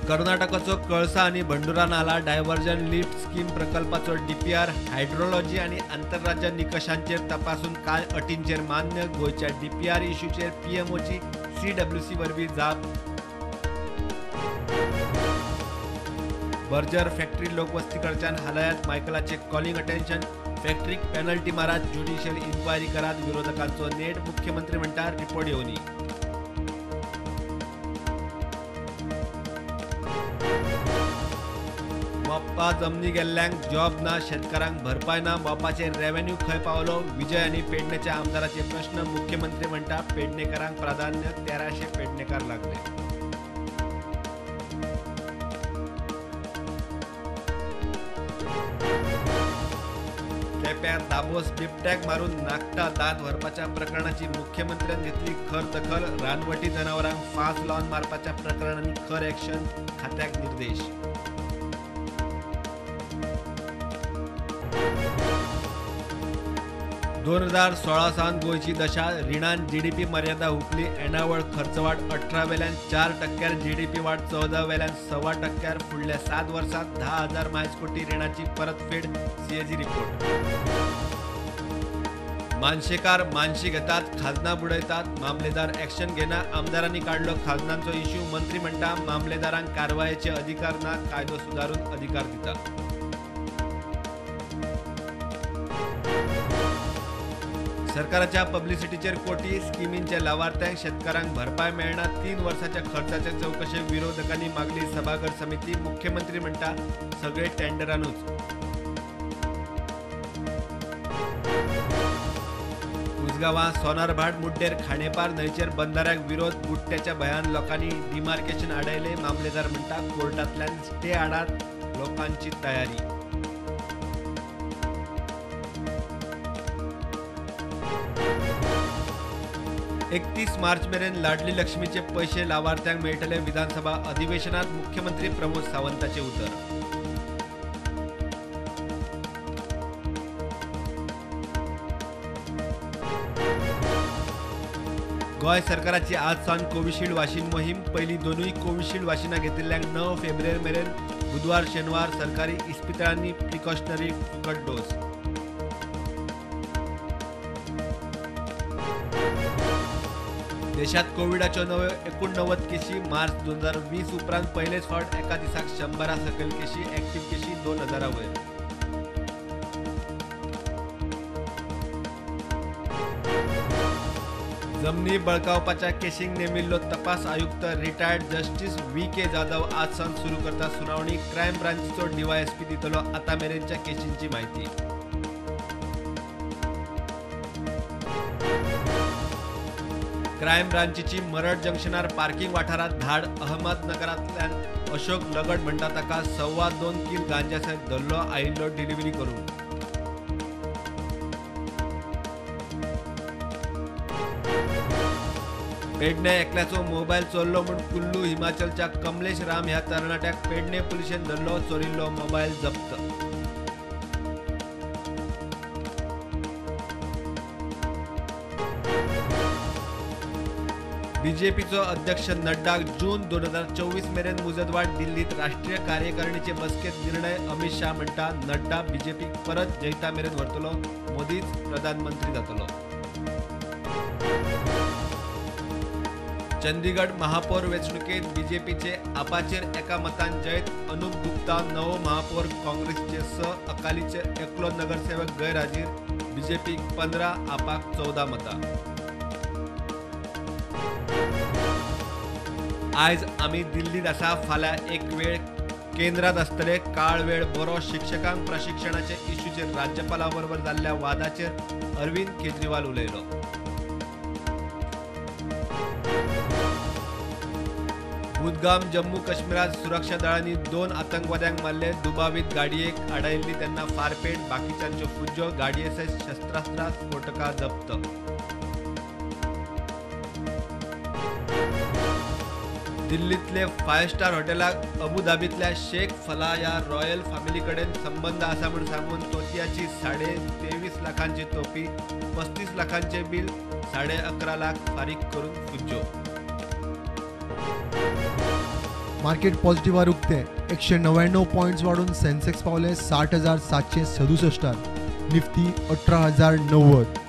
कर्नाटकाचो कळसा आनी भंडुरा नाला diversion lift scheme प्रकल्पाचो डीपीआर हायड्रोलॉजी आनी आंतरराज्य निकशांचेर तपासून कांय अटींचेर मान्य. गोंयच्या डीपीआर इश्यूचेर पीएमओची सीडब्ल्यूसी वरवीं जाप. बर्जर फॅक्टरी लोकवस्ती कडच्यान हालयात मायकलाचे कॉलिंग अटेन्शन. फॅक्टरीक पेनल्टी मारात, ज्युडिशियल इन्क्वायरी करात. विरोधकांचो नेट. मुख्यमंत्री म्हणटा रिपोर्ट येवनी. मोपा जमनी गेल्ल्यांक जॉब ना, शेतकारांक भरपाय ना. मोपाचेर रेव्हेन्यू खंय पावलो? विजय आनी पेडणेच्या आमदाराचे प्रश्न. मुख्यमंत्री म्हणटा पेडणेकारांक प्राधान्य. 1300 पेडणेकार लागले. केप्यां दाबोस बिबट्याक मारून नाकटा दांत व्हरपाच्या प्रकरणाची मुख्यमंत्र्यान घेतली खर दखल. रानवटी जनावरांक फांस लावन मारपाच्या प्रकरणांनी खर ॲक्शन, खात्याक निर्देश. दोन 2016 सावन गोंयची दशा. रिणान जीडीपी मर्यादा हुपली. येणावळ खर्चवाड 18.4%, जीडीपी वाड 14.25%. फुडल्या 7 वर्सांत 10,000 मायज कोटी रिणाची परतफेड. CAG report. मानशेकार मानशी घेतात, खाजनां बुडयतात, मामलेदार ॲक्शन घेना. आमदारांनी काडलो खाजनांचो इश्यू. मंत्री म्हणटा मामलेदारांक कारवायेचे अधिकार ना, कायदो सुदारून अधिकार दिता. सरकाराच्या पब्लिसिटीचेर कोटी. स्किमींच्या लावार्थ्यांक शेतकारांक भरपाय मेळना. 3 वर्साच्या खर्चाचे चवकशेक विरोधकांनी मागली सभाघर समिती. मुख्यमंत्री म्हणटा सगळे टेंडरानूच. उसगांवां सोनारभाट मुड्डेर खांडेपार न्हंयचेर बंधाऱ्याक विरोध. बुडट्याच्या भंयान लोकांनी डिमार्केशन आडायलें. मामलेदार म्हणटा कोर्टांतल्यान स्टे हाडात, लोकांची तयारी. 31 मार्च मेरेन लाडली लक्ष्मीचे पैसे लावार्थ्यांक मेळटले. विधानसभा अधिवेशनात मुख्यमंत्री प्रमोद सावंताचे उतर. गोंय सरकाराची आज सावन कोविशिल्ड वाशीन मोहीम. पयली दोनूय कोविशिल्ड वाशिनां घेतिल्ल्यांक 9 फेब्रुवारी मेरेन बुधवार शेनवार सरकारी इस्पितळांनी प्रिकॉशनरी फुकट डोस. देशात कोविडाच्यो नव्यो 89 केशी. मार्च 2020 उपरांत पयलेच फावट एका दिसाक 100 सकयल केशी. ॲक्टिव्ह केशी 2000 वयर. जमनी बळकावपाच्या केशींक नेमिल्लो तपास आयुक्त retired justice V K Jadhav आज सावन सुरू करता सुनावणी. क्रायम ब्रांचचो डीवायएसपी दितलो आतां मेरेनच्या केशींची म्हायती. क्रायम ब्रांचीची मरड जंक्शनार पार्किंग वाठारांत धाड. अहमदनगरांतल्यान अशोक लगड म्हणटा ताका 2.25 कील गांजा सयत धरलो. आयिल्लो डिलिव्हरी करूंक. पेडणे एकल्याचो मोबायल चोरलो म्हूण कुल्लू हिमाचलच्या कमलेश राम ह्या तरणाट्याक पेडणे पुलिशेन धरलो. चोरिल्लो मोबायल जप्त. बीजेपीचो अध्यक्ष नड्डाक जून 2024 मेरेन मुजतवाढ. दिल्लीत राष्ट्रीय कार्यकारिणीचे बसकेत निर्णय. अमित शाह म्हणटा नड्डा बीजेपीक परत जैता मेरेन व्हरतलो, मोदीच प्रधानमंत्री जातलो. चंदीगड महापौर वेंचणुकेत बीजेपीचे आपाचेर एका मतान जैत. अनुप गुप्ता नवो महापौर. काँग्रेसचे 6, अकालीचे एकलो नगरसेवक गैरहाजीर. बीजेपीक 15, आपाक 14 मतां. आयज आमी दिल्लीत आसा, फाल्यां एक वेळ केंद्रात आसतले. काळ वेळ बरो. शिक्षकांक प्रशिक्षणाचे इश्यूचेर राज्यपाला बरोबर जाल्ल्या वादाचेर अरविंद केजरीवाल उलयलो. बुदगाम जम्मू काश्मीरात सुरक्षा दळांनी 2 आतंकवाद्यांक मारले. दुबावीत गाडयेक आडायिल्ली तेन्ना फारपेट. बाकीच्यांच्यो फुज्जो. गाडये सयत शस्त्रास्त्रां स्फोटकां जप्त. दिल्लीतले 5 स्टार हॉटेलाक अबुधाबीतल्या शेख फला ह्या रॉयल फॅमिली कडेन संबंद आसा म्हूण सांगून तोतयाची 23.5 लाखांची तोपी, 35 लाखांचे बिल, 11.5 लाख फारीक करून फुज्जो. मार्केट पॉझिटिव्हार उक्तें. 199 पॉयंट्स वाडून सेन्सेक्स पावले 60,767, निफ्टी 18,090.